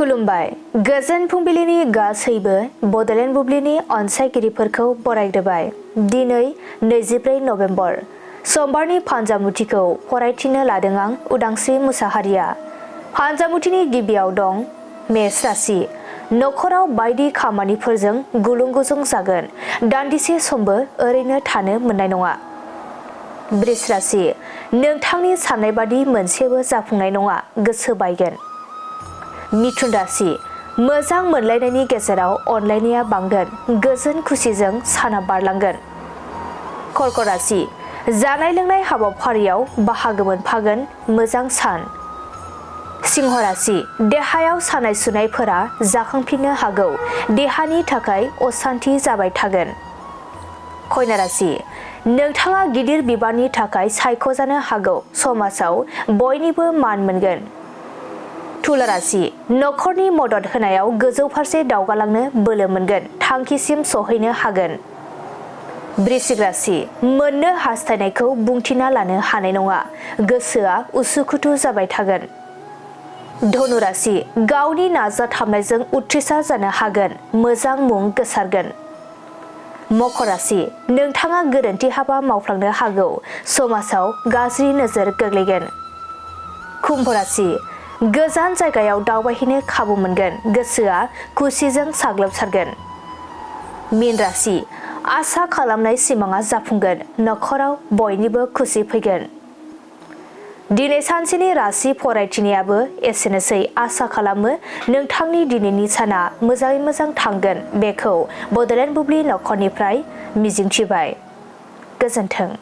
खुलुमबाय गोजोन फुंबिलिनि गासैबो बडलेण्ड बुब्लिनि अनसायगिरिफोरखौ बरायग्रोबाय। दिनै 24 नभेम्बर समबारनि फानजामुथिखौ फरायथिनो लादों आं उदांस्रि मुसाहारिया। फानजामुथिनि गिबियाव दं मेष राशि। नखराव बायदि खामानिफोरजों गुलुं गुजुं जागोन। दान्दिसे समबो ओरैनो थानो मोननाय नङा। वृष राशि। नोंथांनि साननाय बादि मोनसेबो जाफुंनाय नङा, गोसो बायगोन। मिथुन राशि। मोजां मोनलायनायनि गेजेराव अनलायनाया बांगोन, गोजोन खुसिजों साना बारलांगोन। कर्क राशि। जानाय लोंनाय हाबाफारियाव बाहागो मोनफागोन, मोजां सान। सिंह राशि। देहायाव सानाय सुनायफोरा जाखांफिननो हागौ, देहानि थाखाय असान्थि जाबाय थागोन। कन्या राशि। नोंथाङा गिदिर बिबाननि थाखाय सायख'जानो हागौ, समाजाव बयनिबो मान मोनगोन। तुला राशि। नखरनि मदद होनायाव गोजौ फारसे दावगालांनो बोलो मोनगोन, थांखिसिम सहैनो हागोन। वृश्चिक राशि। मोननो हास्थायनायखौ बुंथिना लानो हानाय नङा, गोसोआ उसुखुथु जाबाय थागोन। धनु राशि। गावनि नाजाथाबनायजों उथ्रिसार जानो हागोन, मोजां मुं गोसारगोन। मकर राशि। नोंथाङा गोरोन्थि हाबा मावफ्लांनो हागौ, समाजाव गाज्रि नोजोर गोग्लैगोन। कुम्भ राशि। गोजान जायगायाव दावबायहैनो खाबु मोनगोन, गोसोआ खुसिजों साग्लोबसारगोन। मीन राशि। आसा खालामनाय सिमाङा जाफुंगोन, नखराव बयनिबो खुसि फैगोन। दिनै सानसेनि राशि फरायथिनायाबो एसेनोसै। आसा खालामो नोंथांनि दिनैनि साना मोजाङै मोजां थांगोन, बेखौ बडलेण्ड बुब्लि नखरनिफ्राय मिजिंथिबाय। गोजोन्थों।